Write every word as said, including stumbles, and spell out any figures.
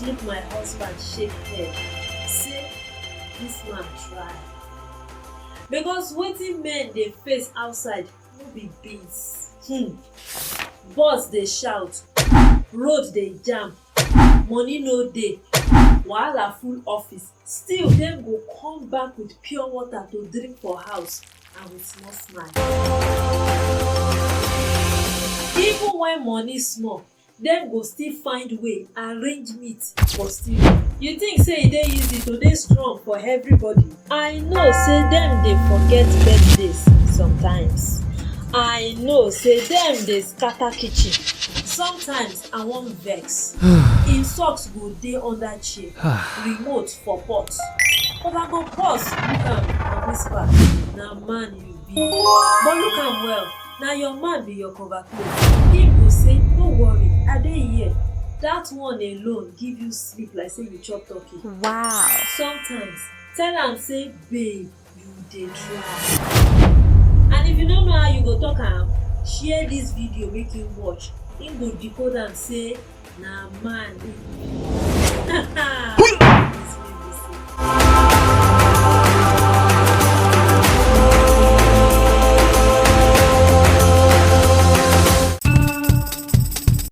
Make my husband shake head, say this man try. Because wetin men dey face outside no be beans. Hmm. Boss dey shout, road dey jam, money no dey, wahala full office. Still, dem go come back with pure water to drink for house and with small smile. Even when money small, dem go still find way arrange meat for stew. You think say e dey easy to dey strong for everybody? I know say dem dey forget birthdays sometimes. I know say dem dey scatter kitchen. Sometimes I wan vex. Im socks go dey under chair, remote for pot. But I go pause, look am and whisper, "Na man you be." But look am well, na your man be your cover cloth. Im go say, "No worry, I dey here." That one alone give you sleep like say you chop turkey. Wow. Sometimes, tell am say, "Babe, you dey try." And if you no know how you go talk am, share this video make him watch. Him go decode am say na man him be.